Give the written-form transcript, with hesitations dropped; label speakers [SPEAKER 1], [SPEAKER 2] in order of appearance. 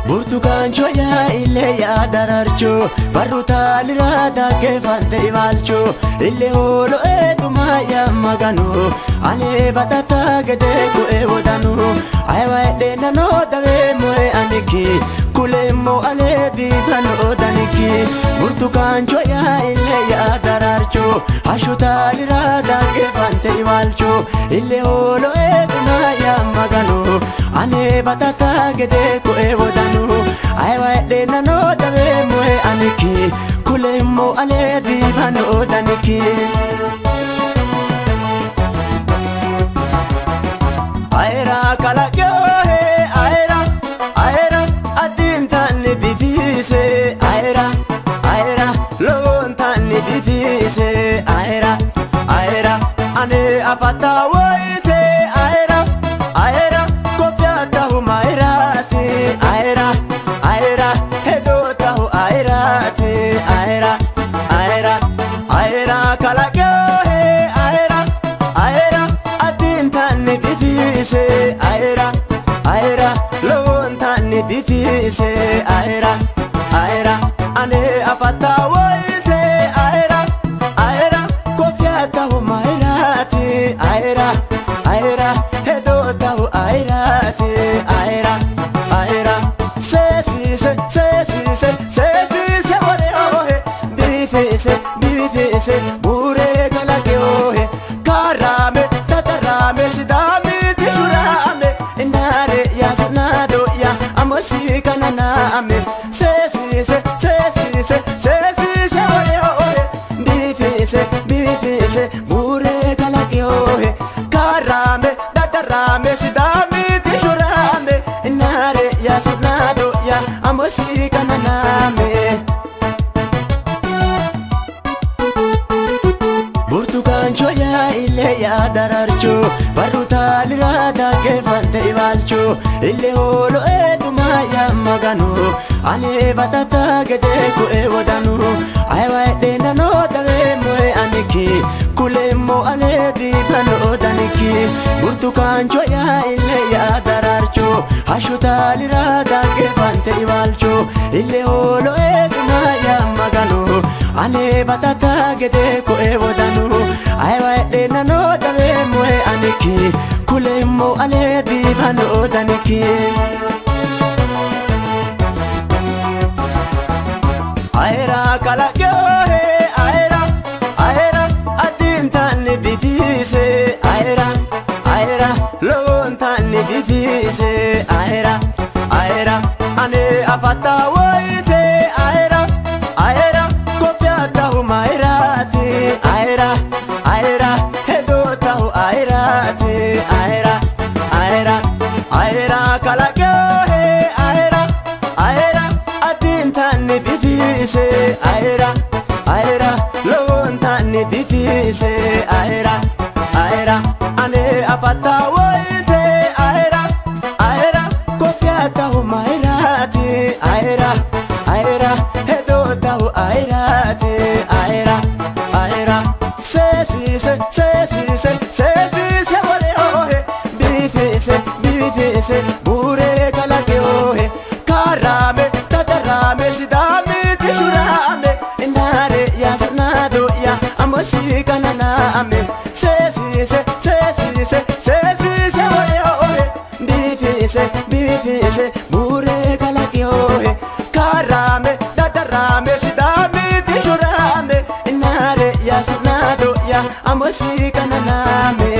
[SPEAKER 1] Burtukaancho yaa illee yaa dararcho barru taaliraa dhaggeeffante imalcho illee hoolo eegumaa yaa maganu ani batataa gede ku'ee wodanu ayiwa edheenanoo dawee mo'ee aniki kuleemmoo alee biifanoo daniki burtukaancho yaa illee yaa dararcho hashu taaliraa dhaggeeffante imalcho illee hoolo eegumaa yaa maganu ani batataa gede ku'ee wodanu ayiwa edheenanoo dawee mo'ee aniki kuleemmoo alee biifanoo daniki. Aera kalaqee aera aera addintanni biifise aera aera lowontanni biifise aera aera ane afatta woyite aera aera kofiatahu mayrati aera aera hedotahu aerati aera aera aera kalaqee aera aera addintanni biifise aera aera lowontanni biifise aera aera ane afatta woyite aera aera kofiatahu mayrati aera aera hedotahu aerati aera aera seesise seesise seesise wole ohe biifise biifise buuree kalaqe ohe kaarame tatarame sidaamiti shurame inaare yaasinadoya amosi kananaame seesise seesise seesise wole ohe biifise biifise buuree kalaqe ohe kaarame tatarame sidaamiti shurame inaare yaasinadoya amosi kananaame. Burtukaancho yaa illee yaa dararcho barru taaliraa dhaggeeffante imalcho illee hoolo eegumaa yaa maganu ani batataa gede ku'ee wodanu ayiwa edheenanoo dawee mo'ee aniki kuleemmoo alee biifanoo daniki burtukaancho yaa illee yaa dararcho hashu taaliraa dhaggeeffante imalcho illee hoolo eegumaa yaa maganu ani batataa gede ku'ee wodanu ayiwa edheenanoo dawee mo'ee aniki kuleemmoo alee biifanoo daniki. Aera kalaqee aera aera addintanni biifise aera aera lowontanni biifise aera aera ane afatta woyite aera aera kofiatahu mayrati aera aera hedotahu aerati aera aera aera kalaqee aera aera addintanni biifise aera aera lowontanni biifise aera aera ane afatta woyite aera aera kofiatahu mayrati aera aera hedotahu aerati aera aera seesise seesise seesise wole ohe biifise biifise buuree kalaqe ohe kaarame tatarame sidaamiti shurame inaare yaasinadoya amosi kananaame seesise seesise seesise wole ohe biifise biifise buuree kalaqe ohe kaarame tatarame sidaamiti shurame inaare yaasinadoya amosi kananaame.